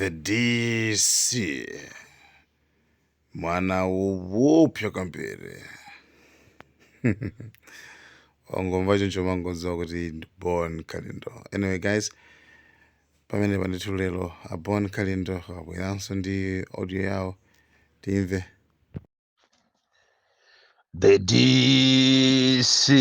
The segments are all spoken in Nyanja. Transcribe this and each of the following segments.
The DC, mwana woopsa kwambiri. Wangomva choncho mangodziwa kuti ndi Bon Kalindo. Anyway guys, pamene pandithu lero a Bon Kalindo abweranso ndi audio yawo, timve. The DC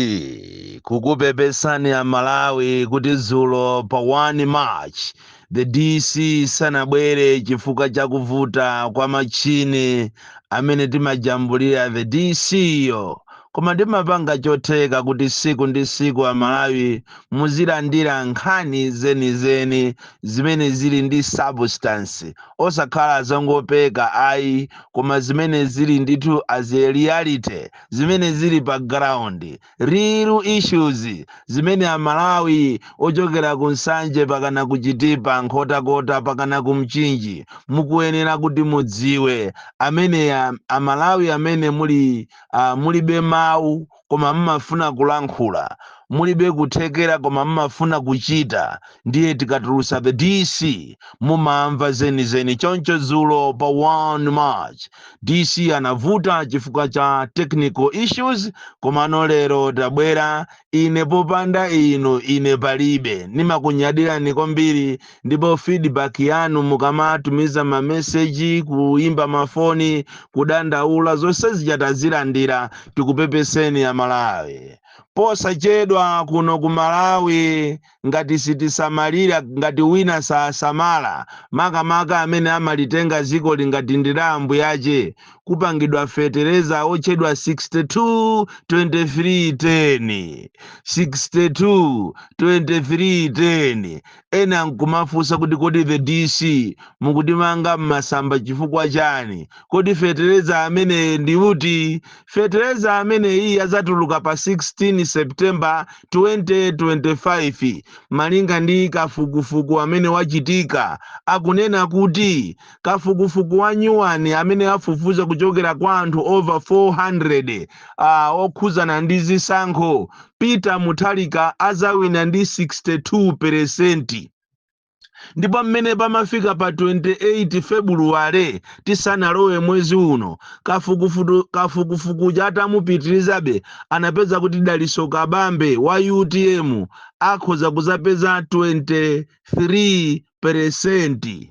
kukupepesani a Malawi kuti dzulo pa 1 March the DC sanabwere chifukwa cha kuvuta kwa machine amene timajambulira the DC yo, koma timapanga chotheka kuti siku ndi siku a Malawi muzilandira nkhani zenizeni zimene zili ndi substance, osakhala zongopeka ayi, koma zimene zili ndithu as a reality, zimene zili pa ground, real issues zimene Amalawi ochokera ku Nsanje pakana ku Chitipa, Nkhotakota pakana ku Mchinji mukuyenera kuti mudziwe. Amene Amalawi amene muli mulibe mawu koma mmafuna kulankhula, mulibe kuthekera koma mmafuna kuchita, ndiye tikatulusa the DC mumamva zenizeni. Choncho dzulo pa 1 March DC anavuta chifukwa cha technical issues, komano lero tabwera. Ine popanda inu ine palibe. Nimakunyadirani kwambiri, ndipo feedback yanu mukamatumiza mameseji, kuimba mafoni, kudandaula, zonse zija tazilandira. Tikupepeseni Amalawi. Posachedwa kuno ku Malawi, ngati sitisamalira, ngati wina sasamala, makamaka amene amalitenga dziko lingati ndi la ambuyache, kupangidwa fetereza otchedwa 62 23 10, 62 23 10. Ena nkumafunsa kuti, kodi the DC mukutimanga mmasamba chifukwa chani? Kodi fetereza amene ndi uti? Fetereza amene iyi azatuluka pa 16 September 2025, malinga ndi kafukufuku amene wachitika. Akunena kuti kafukufuku wa nyuwani amene afufuza kuchokera kwa anthu over 400 okhuzana ndi zisankho, Peter Mutharika azawina ndi 62%. Ndipo mmene pamafika pa 28 Februwale, tisanalowe mwezi uno, kafukufuku atamupitirizabe anapeza kuti Daliso Kabambe wa UTM akhoza kuzapeza 23%.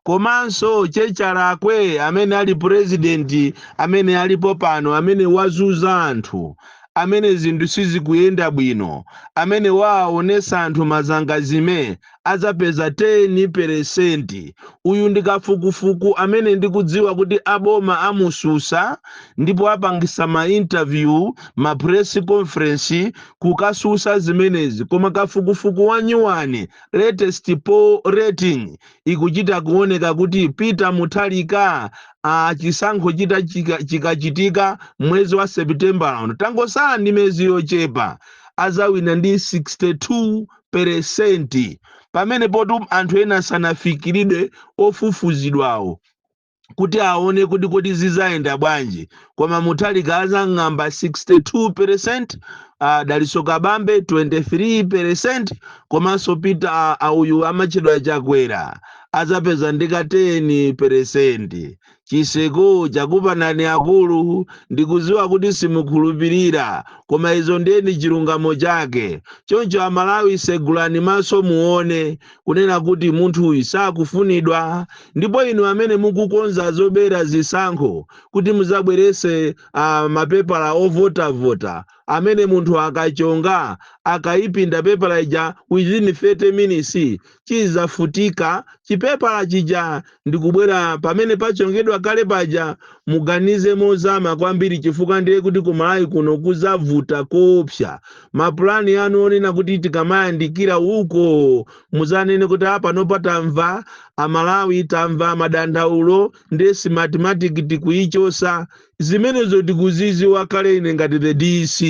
Komanso Chechalakwe amene ali purezidenti amene alipo pano, amene wazuza anthu, amene zinthu sizikuyenda bwino, amene waonesa anthu mazangazime, azapeza 10%. Uyu ndi kafukufuku amene ndikudziwa kuti aboma amususa, ndipo apangisa ma interview, ma press conference kukasusa zimenezi. Koma kafukufuku wa nyuwani, latest poll rating, ikuchita kuoneka kuti Peter Mutharika, chisankho chita chikachitika mwezi wa September uno, tangosala ndi miyezi yochepa, azawina ndi 62%. Pamene potu anthu ena sanafikiridwe ofufuzidwawo kuti aone kuti kodi zizayenda bwanji, koma Mutharika azang'amba 62%, Daliso Kabambe 23%, komanso Peter uyu amatchedwa Chakwera azapeza ndika 10%. Chiseko chakupanani akulu, ndikuziwa kuti simukhulupirira, koma izo ndeni chilungamo chake. Choncho Amalawi, segulani maso muone kunena kuti munthu uyu sakufunidwa. Ndipo inu amene mukukonza zobera zisankho kuti muzabwerese mapepala ovotavota amene munthu akachonga, akayipinda pepala ija, within 30 minutes chizafutika chipepala chija ndikubwera pamene pachongedwa kale paja. Muganize mozama kwambiri, chifukwa ndiye kuti kumalawi kuno kuzavuta koopsa. Mapulani anu onena kuti tikamayandikira uko muzanene kuti panopa tamva Amalawi, tamva madandaulo, ndiye Smartmatic tikuyichosa, zimenezo tikuziziwa kale ine ngati the DC.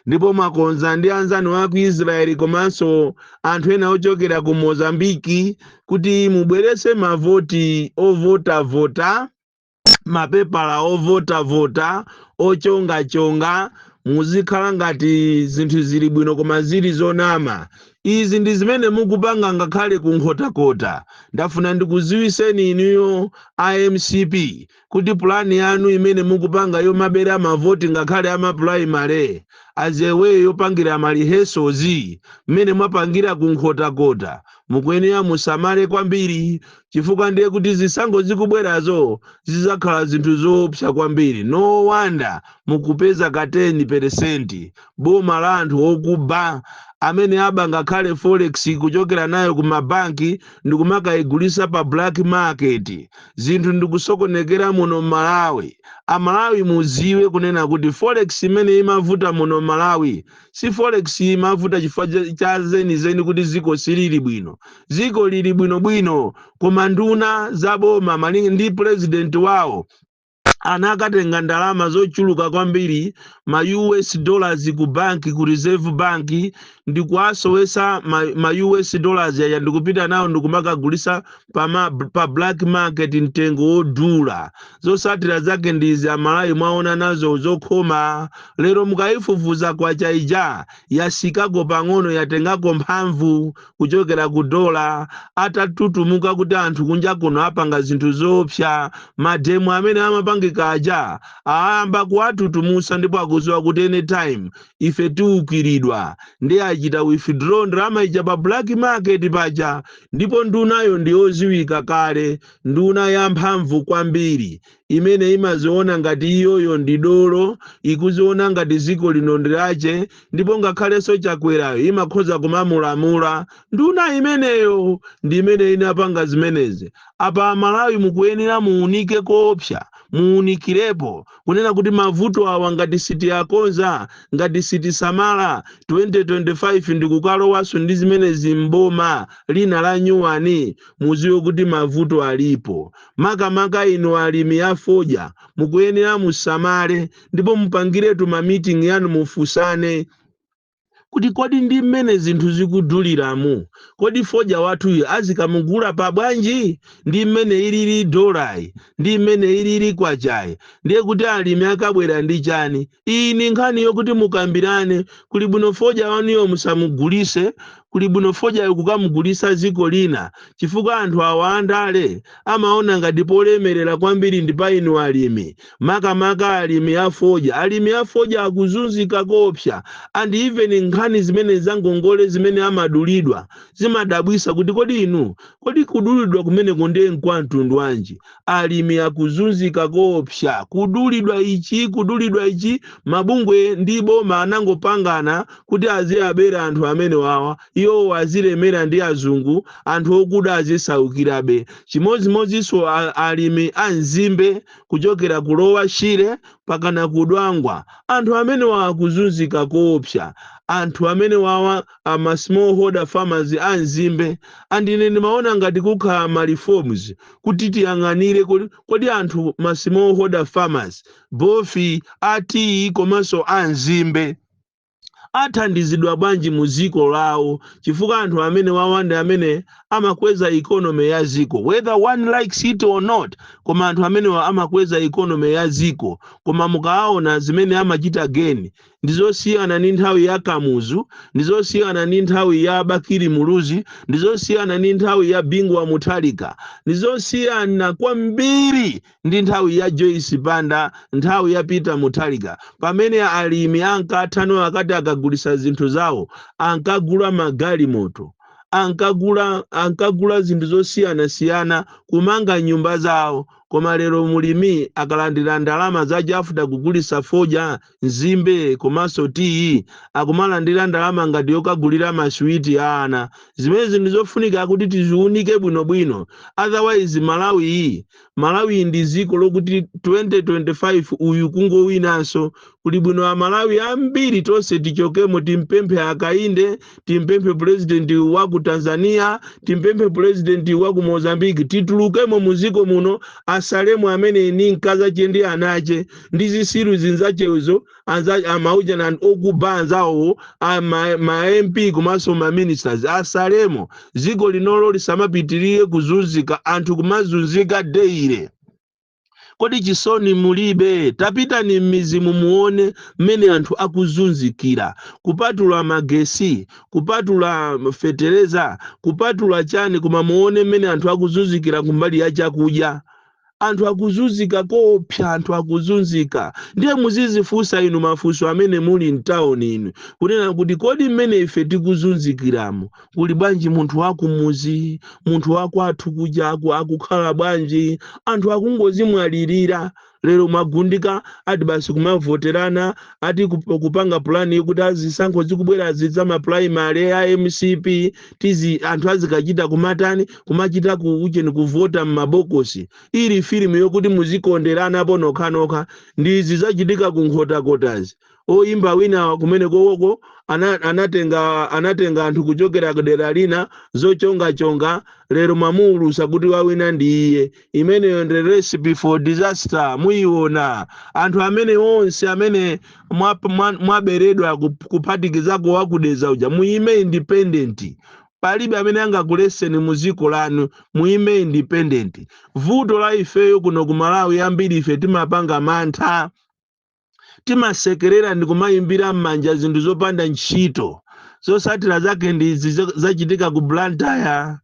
Ndipo mwakonza ndi anzanu aku Israeli komanso anthu ena ochokera ku Mozambiki kuti mubwerese mavoti ovotavota, mapepala ovotavota ochongachonga, muzikhala ngati zinthu zili bwino koma zili zonama. Izi ndi zimene mukupanga ngakhale ku Nkhotakota. Ndafuna ndikuziwiseni inuyo a MCP kuti pulani yanu imene mukupanga yomabera mavoti, ngakhale ama primary, as a way yopangira ma rehearsals, mmene mwapangira ku Nkhotakota, mukuyenera musamale kwambiri, chifukwa ndiye kuti zisankho zikubwerazo zizakhala zinthu zoopsa kwambiri. No wonder mukupeza ka 10%. Boma la anthu okuba amene aba ngakhale forex kuchokera nayo ku mabanki ndikumakayigulisa pa black market. Zinthu ndikusokonekera muno Malawi. Amalawi, muziwe kunena kuti forex imene imavuta muno Malawi si forex imavuta chifukwa cha zenizeni kuti ziko silili bwino. Ziko lili bwinobwino, koma nduna za boma malinga ndi president wawo anakatenga ndalama zochuluka kwambiri, ma US dollars, ku banki, ku Reserve Bank, ndikuasowesa ma US dollars aya, ndikupita nawo ndikumakagulisa pa black market mtengo wodula. Zosatira zake ndizi Amalawi mwaona nazo zokhoma lero. Mukayifufuza, kwacha ija yasikako pang'ono, yatengako mphamvu kuchokera ku dola. Atatutumuka kuti anthu kunja kuno apanga zinthu zoopsa, ma demo amene amapangika aja ayamba kuwatutumusa, ndipo akuziwa kuti anytime ife tiukiridwa, ndi achita withdraw ndalama ija pa black market paja. Ndipo ndunayo ndi yoziwika kale, nduna yamphamvu kwambiri imene imaziona ngati iyoyo ndi dolo, ikuziona ngati ziko lino ndi lache, ndipo ngakhalenso Chakwerayo imakhoza kumamulamula. Nduna imeneyo ndi imene inapanga zimenezi. Apa Amalawi mukuyenera muunike koopsa, muunikirepo kunena kuti mavuto awa ngati sitiyakonza, ngati sitisamala, 2025 ndikukalowanso ndi zimenezi mboma lina la nyuwani, muziwe kuti mavuto alipo. Makamaka inu alimi a fodya, mukuyenera musamale ndipo mupangiretu ma meeting yanu, mufusane kuti kodi ndi mmene zinthu zikuduliramu, kodi fodya wathuyu azikamugula pa bwanji? Ndi mmene ilili dolayi, ndi mmene ilili kwachayi, ndiye kuti alimi akabwera ndi chani? Iyi ni nkhani yokuti mukambirane. Kuli bwino fodya wanuyo musamugulise, kuli bwino fodyayo kukamugulisa ziko lina, chifukwa anthu awa andale amaona ngati polemerera kwambiri ndi pa inu alimi, makamaka alimi a fodya. Alimi a fodya akuzunzika kopsa, and even nkhani zimene zangongole zimene amadulidwa zimadabwisa kuti kodi inu, kodi kudulidwa kumeneko ndiye nkwa mtundu wanji? Alimi akuzunzika kopsa, kudulidwa ichi, kudulidwa ichi. Mabungwe ndi boma anangopangana kuti aziyabera anthu amene wawa, iwo azilemera ndi azungu, anthu okuda azisaukirabe. Chimodzimodzinso alimi a nzimbe kuchokera ku Lower Shire pakana kudwangwa, anthu amene wakuzunzika koopsa, anthu amene wawa ama smallholder farmers a nzimbe. And ine ndimaona ngati kukhala ma reforms kuti tiyang'anire kodi anthu ma smallholder farmers, both a tea komanso a nzimbe, athandizidwa bwanji mu ziko lawo, chifukwa anthu amene wawanda amene amakweza economy ya ziko, whether one likes it or not, koma anthu amenewa amakweza economy ya ziko. Koma mukaona zimene amachita geni ndizosiyana ndi nthawi ya Kamuzu, ndizosiyana ndi nthawi ya Bakili Muluzi, ndizosiyana ndi nthawi ya Bingu wa Mutharika, ndizosiyana kwambiri ndi nthawi ya Joyce Banda, nthawi ya Peter Mutharika, pamene alimi ankathano akati akagulisa zinthu zawo ankagula magalimoto, ankagula zinthu zosiyanasiyana, kumanga nyumba zawo. Koma lero mulimi akalandira ndalama za JAFDA kugulisa fodya, nzimbe komanso tiyi, akumalandira ndalama ngati yokagulira maswiti a ana. Zimene zinthu zofunika kuti tiziunike bwinobwino, otherwise Malawi iyi, Malawi ndi dziko lokuti 2025 uyu kungowinanso, kuli bwino Amalawi ambiri tonse tichokemo, timpemphe Akainde, timpemphe president wa ku Tanzania, timpemphe president wa ku Mozambique, titulukemo muziko muno. Asalemu amene ni mkazache ndi anache ndi zisilu zinzachezo, amauja na okuba anzawo, ma MP komanso ma ministers, asalemo. Dziko linolo lisamapitirire kuzunzika, anthu kumazunzika daily. Kodi chisoni mulibe? Tapitani m'midzimu muone mmene anthu akuzunzikira, kupatula magesi, kupatula fetereza, kupatula chani, koma muone mmene anthu akuzunzikira kumbali ya chakudya. Anthu akuzunzika koopsa, anthu akuzunzika. Ndiye muzizifunsa inu mafunso amene muli mtawuni inu, kunena kuti kodi mmene ife tikuzunzikiramo kuli bwanji munthu wakumuzi, munthu wakwathu kuja akukhala bwanji? Anthu akungozimwalirira. Lero mwagundika ati basi kumavoterana, ati kupanga pulani kuti azisankho zikubwera zidza ma primary a MCP tizi anthu azikachita kumatani, kumachita kuucheni, kuvota m'mabokosi. Ili filimu yokuti muzikonderanapo nokhanokha. Ndizi zachitika ku Nkhotakotazi. Oyimba wina kumene kowoko anatenga anthu kuchokera kudera lina zochongachonga. Lero mwamuulusa kuti wawina ndi iye. Imeneyo ndi recipe for disaster. Muyiona anthu amene onse amene mwaberedwa, kuphatikizako wakudeza uja. Muyime independent, palibe amene angakuleseni mu dziko lanu. Muyime independent. Vuto la ifeyo kuno ku Malawi, ambiri ife timapanga mantha, timasekerera ndi kumayimbira m'manja zinthu zopanda ntchito. Zosatira zake ndizi zachitika ku Blantyre,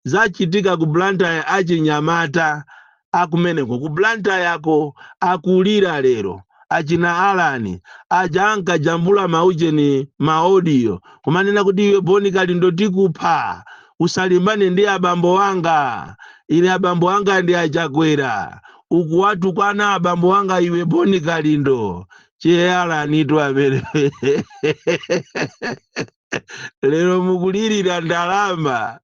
zachitika ku Blantyre. Achinyamata akumeneko ku Blantyreko akulira lero. Achina Alani aja ankajambula maujeni, ma audio, kumanena kuti iwe Boni Kalindo tikupha, usalimbane ndi abambo anga, ine abambo anga ndi Achakwera, ukuwatukwana abambo anga iwe Boni Kalindo. Che Alanitu amene lero mukulirira ndalama.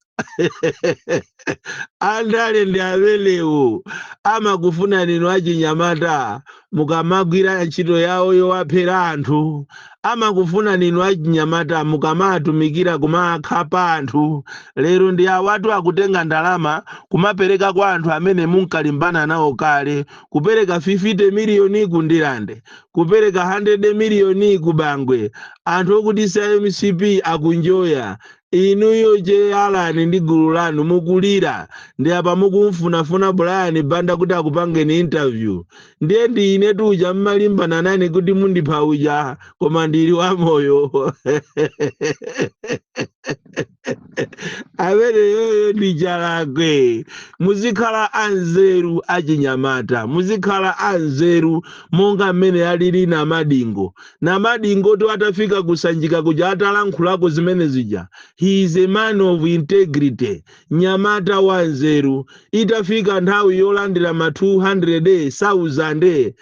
Andale ndi amenewo, amakufuna ninu achinyamata mukamagwira ntchito yawo yowaphera anthu, amakufuna ninu achinyamata mukamatumikira kumakhapa anthu. Lero ndi awatu akutenga ndalama kumapereka kwa anthu amene munkalimbana nawo kale, kupereka 50 miliyoni ku Ndilande, kupereka 100 miliyoni ku Bangwe. Anthu okuti sa MCP akunjoya, inuyo che Alani ndi gulu lanu mukulira. Ndi apa mukumfunafuna Brian Banda kuti akupangeni interview. Ndiye ndi ine tuja mmalimbana nane kuti mundipha uja, koma ndili wamoyo. Ameneyoyo ndi chalakwe. Muzikhala anzeru achinyamata, muzikhala anzeru monga mmene alili Namadingo. Namadingo to atafika kusanjika kuja, atalankhulako zimene zija, he is a man of integrity, nyamata wanzeru. Itafika nthawi yolandira ma 200,000,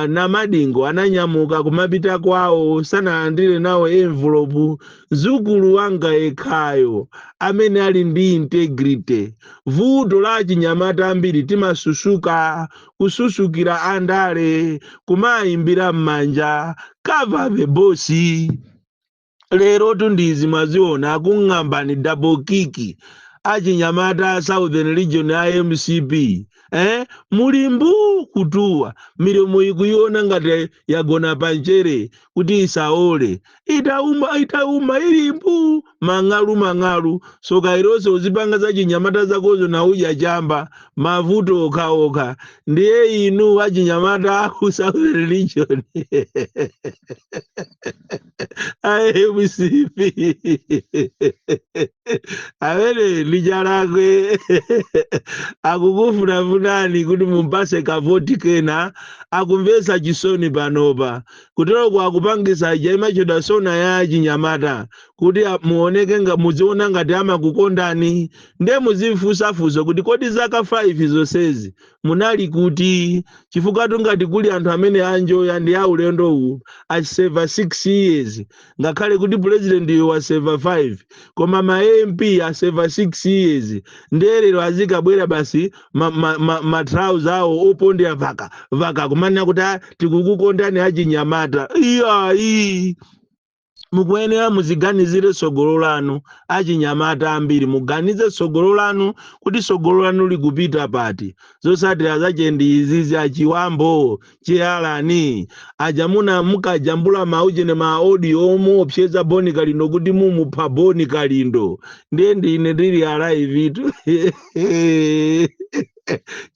Namadingo ananyamuka kumapita kwawo, sanalandire nawo envelope. Mzukulu wanga yekhayo amene ali ndi integrity. Vuto la achinyamata ambiri, timasusuka, kususukira andale, kumayimbira m'manja, cover the boss. Lero tundizi mwaziona akung'ambani double kick. Achinyamata Southern Region a MCP, muli mbu kutuwa, milomo ikuiona ngati yagona panchere kuti isaole, itauma, itauma, ili mbu mang'alu mang'alu. Soka ilonse uzipanga za chinyamata zakozo na udya chamba, mavuto okhaokha. Ndiye inu achinyamata aku Southern Region a MCP, amene ndi chalakwe akukufunafunani kuti mumpase kavoti kena. Akumvetsa chisoni panopa kuteroko akupangisa ija SONA ya chinyamata kuti muoneke nga muziona ngati amakukondani. Ndiye muzifunsafunsa kuti kodi zaka 5 zonsezi munali kuti? Chifukwa tungati kuli anthu amene anjoya ndi aulendo uwu, aseva 6 years, ngakhale kuti president iwo waseva 5, koma ma MP aseva 6 years. Ndiye lero azikabwera basi ma trouser awo opondera vaka vaka, kumanena kuti "Ah, tikukukondani achinyamata." Iyayi, mukuyenera muziganizire tsogolo lanu. Achinyamata ambiri, muganize tsogolo lanu kuti tsogolo lanu likupita pati. Zosatira zache ndi izizi. Achiwambo chiyalani ajamuna mukajambula mauchene ma audio omuopseza Boni Kalindo kuti mumupha Boni Kalindo. Ndiye ndine ndili alive tu.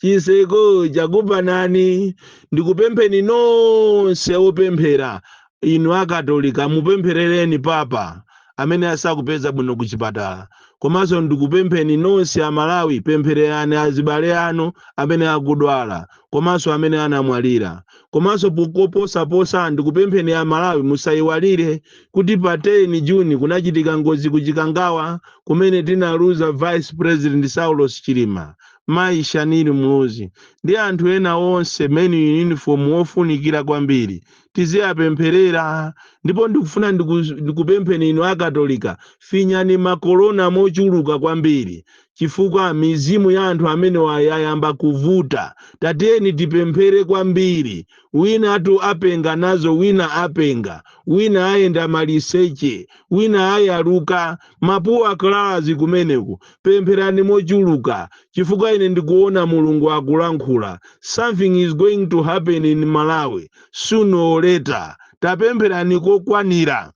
Chiseko chakupanani. Ndikupempheni nonse opemphera, inu Akatolika, mupempherereni papa amene asakupeza bwino kuchipatala. Komanso ndikupempheni nonse Amalawi, pemphererani azibale anu amene akudwala komanso amene anamwalira. Komanso poposaposa, ndikupempheni Amalawi, musayiwalire kuti pa 10 Juni kunachitika ngozi kuChikangawa kumene tinaluza Vice President Saulos Chilima, Mayi Shanil Muluzi ndi anthu ena onse men in uniform ofunikira kwambiri. Tiziyapempherera. Ndipo ndikufuna ndikupempheni inu Akatolika, finyani makolona mochuluka kwambiri, chifukwa mizimu ya anthu amene wayayamba kuvuta. Tatiyeni tipemphere kwambiri. Wina atu apenga nazo, wina apenga, wina ayenda maliseche, wina ayaluka mapuwa klalazi kumeneku. Pempherani mochuluka, chifukwa ine ndikuona Mulungu akulankhula. Something is going to happen in Malawi sooner or later. Tapempherani kokwanira.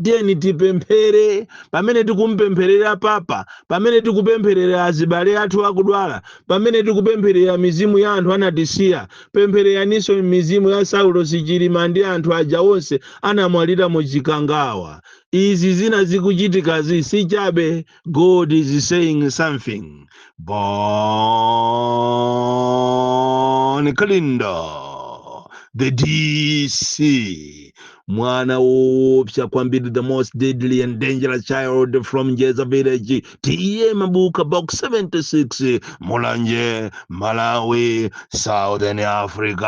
Tiyeni tipemphere. Pamene tikumpempherera papa, pamene tikupempherera azibale athu akudwala, pamene tikupempherera mizimu ya anthu anatisiya, pemphereraninso mizimu ya Saulos Chilima ndi anthu aja onse anamwalira mu Chikangawa. Izi zina zikuchitikazi si chabe. God is saying something. Bon Kalindo, the DC, mwana woopsa kwambiri, the most deadly and dangerous child from Jeza village, T/A Mabuka, Box 76, Mulanje, Malawi, Southern Africa.